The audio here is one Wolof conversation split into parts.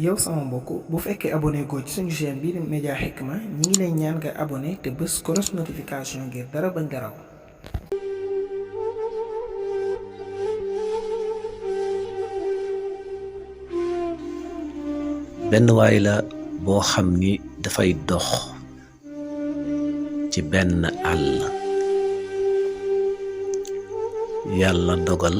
yow sama mbokk bu fekkee abonné goo ci suñu chaîne bii di Média Hikma ñi ngi lay ñaan nga abonné te bës cloche notification ngir dara bañ la raw. benn waay la boo xam ni dafay dox ci benn àll yàlla dogal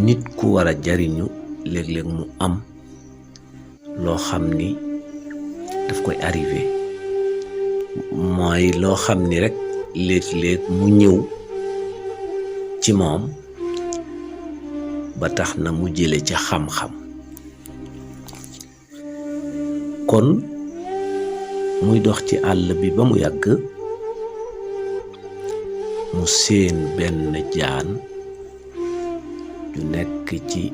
nit ku war a jariñu léeg-léeg mu am loo xam ni daf koy arrivé mooy loo xam ni rekk léeg-léeg mu ñëw ci moom ba tax na mu jële ca xam-xam kon muy dox ci àll bi ba mu yàgg mu séen benn jaan ju nekk ci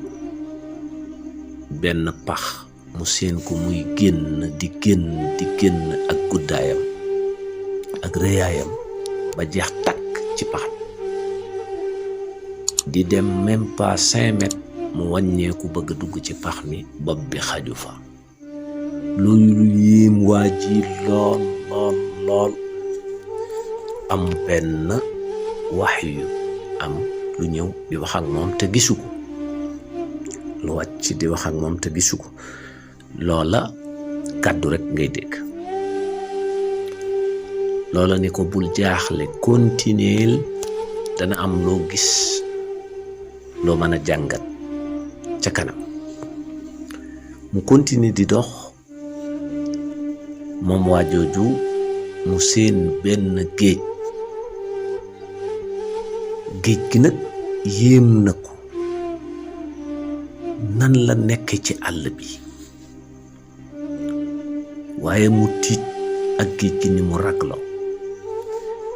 benn pax mu séen ko muy génn di génn ak guddaayam ak rëyaayam ba jeex takk ci pax di dem même pas 5 mètres mu wàññeeku bëgg dugg ci pax mi bopp bi xaju fa loolu lu yéem waa ji lool am benn waxyu am lu ñëw di wax ak moom te gisu ko lu wàcc di wax ak moom te gisu ko loola kàddu rekk ngay dégg loola ni ko bul jaaxle continuer dana am loo gis loo mën a jàngat ca kanam mu continuer di dox moom waa jooju mu seen benn géej gi nag yéem na ko nan la nekk ci àll bi waaye mu tiit ak géej gi ni mu ragloo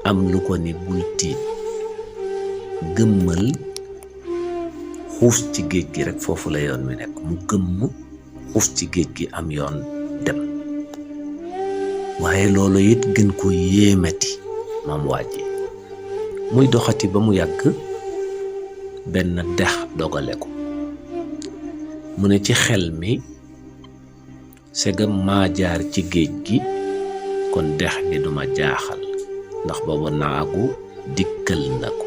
am lu ko ni bul tiit gëmmal xuus ci géej gi rekk foofu la yoon wi nekk mu gëmm xuus ci géej gi am yoon dem waaye loolu it gën ko yéemati moom waa ji muy doxati ba mu yàgg benn dex dogale ko mu ne ci xel mi segam maa jaar ci géej gi kon dex gi duma jaaxal ndax booba naagu dikkal na ko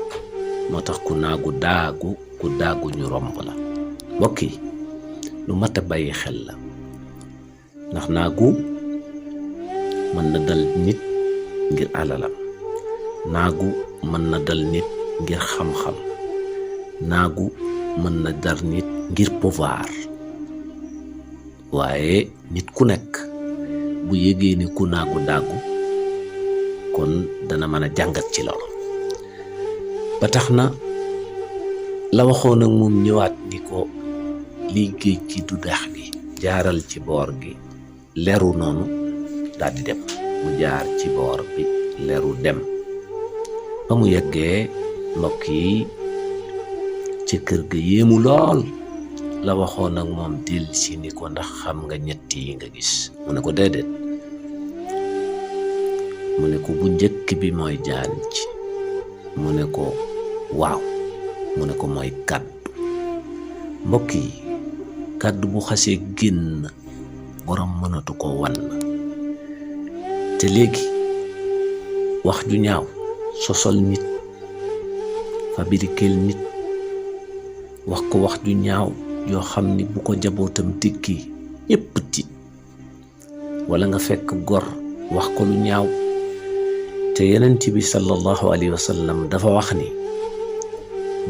moo tax ku naagu daagu ku daagu ñu romb la mbokk yi lu mat a bàyyi xel la ndax naagu mën na dal nit ngir alalam naagu mën na dal nit ngir xam-xam naagu mën na dal nit ngir pouvoir waaye nit ku nekk bu yégee ni ku naagu daagu kon dana mën a jàngat ci loolu ba tax na la waxoon ak moom ñëwaat ni ko lii géej gi du dex gi jaaral ci boor gi leru noonu daal di dem mu jaar ci boor bi leru dem ba mu yeggee mbokk yi ci kër ga yéemu lool la waxoon ak moom dellusi ni ko ndax xam nga ñett yi nga gis mu ne ko déedéet mu ne ko bu njëkk bi mooy jaan ci mu ne ko waaw mu ne ko mooy kàddu mbokk yi kàddu bu xasee génn borom mënatu ko wan te léegi wax ju ñaaw sosol nit fabrikel nit wax ko wax ju ñaaw yoo xam ni bu ko jabootam tikki ñépp tiit wala nga fekk gor wax ko lu ñaaw te yonent bi sallallahu alayhi wa sallam dafa wax ni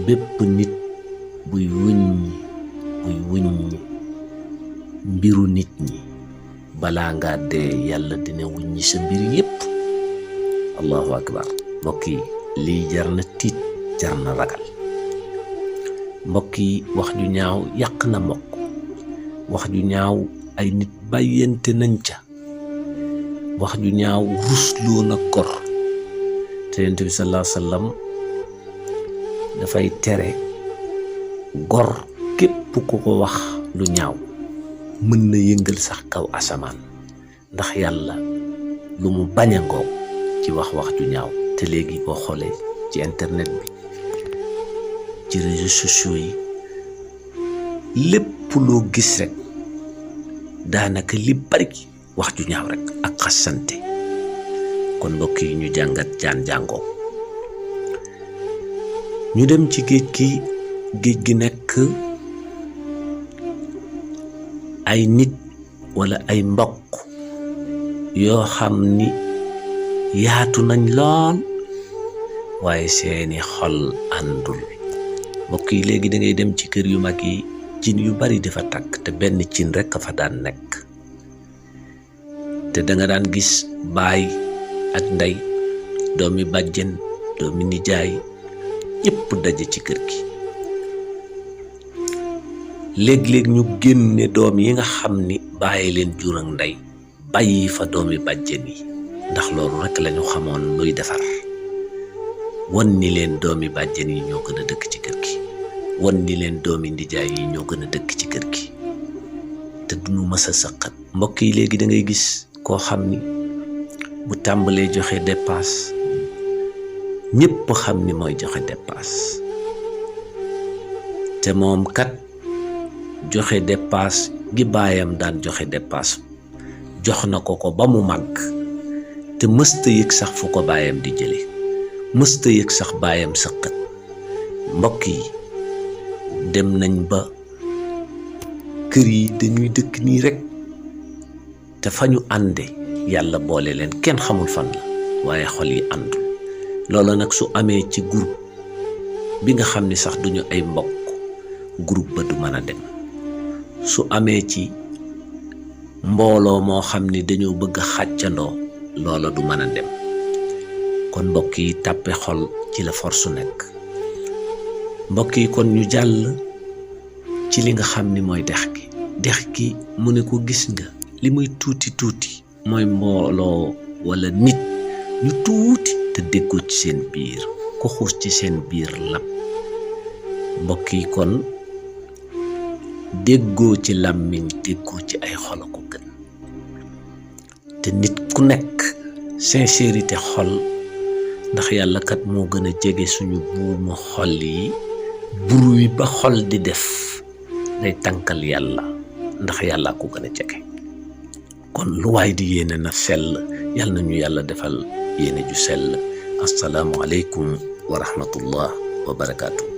bépp nit buy wuññi mbiru nit ñi balaa ngaa dee yàlla dina wuññi sa mbir yépp allahu akbar mbokk yi lii jar na tiit jar na ragal mbokk yi wax ju ñaaw yàq na mbokk wax ju ñaaw ay nit bàyyente nañ ca wax ju ñaaw rusloo na gor te yonent bi sallallahu alayhi wa sallam dafay tere gor képp ku ko wax lu ñaaw mën na yëngal sax kaw asamaan ndax yàlla lu mu bañ a ngoog ci wax ju ñaaw te léegi boo xoolee ci internet bi ci réseaux sociaux yi lépp loo gis rek daanaka li bari wax ju ñaaw rek ak xasante. kon mbokk yi ñu jàngat jaan jàngoo. ñu dem ci géej gi nekk ay nit wala ay mbokk yoo xam ni yaatu nañ lool waaye seeni xol àndul. mbokk yi léegi da ngay dem ci kër yu mag yi cin yu bari dafa takk te benn cin rekk a fa daan nekk, te da nga daan gis baay ak ndey, doomi bàjjen, doomi nijaay, ñëpp daje ci kër gi. léeg-léeg ñu génne doom yi nga xam ni bàyyi leen jur ak ndey bàyyi fa doomi bàjjen yi, ndax loolu rekk lañu xamoon luy defar. wan ni leen doomi bàjjen yi ñoo gën a dëkk ci kër gi, wan ni leen doomi ndijaay yi ñoo gën a dëkk ci kër gi, te duñu mës a sëqat. mbokk yi léegi da ngay gis koo xam ni bu tàmbalee joxe dépasse ñépp xam ni mooy joxe dépasse, te moom kat joxe dépasse gi baayam daan joxe dépasse jox na ko ba mu màgg, te mësta yëg sax fu ko baayam di jële, mësta yëg sax baayam sëqat. mbokk yi dem nañ ba kër yi dañuy dëkk nii rek, te fa ñu ànde yàlla boole leen kenn xamul fan la, waaye xol yi àndul. loolu nag su amee ci groupe bi nga xam ni sax duñu ay mbokk, groupe ba du mën a dem. su amee ci mbooloo moo xam ni dañoo bëgg a xàccandoo, loola du mën a dem. kon mbokk yi tàppe xol ci la force nekk. mbokk yi kon ñu jàll ci li nga xam ni mooy dex gi mu ne ko gis nga li muy tuuti tuuti mooy mbooloo wala nit ñu tuuti te déggoo ci seen biir, ku xuus ci seen biir lab. mbokk yi kon déggoo ci làmmiñ, déggoo ci ay xol ko gën. te nit ku nekk sincérité xol, ndax yàlla kat moo gën a jege suñu buumu xol yi. bruit ba xol di def day tànkal yàlla, ndax yàlla ko gën a jege. kon lu waay di yéene na sell, yàlla na ñu yàlla defal yéene ju sell. assalaamu aleykum wa rahmatullah wa barakaatu.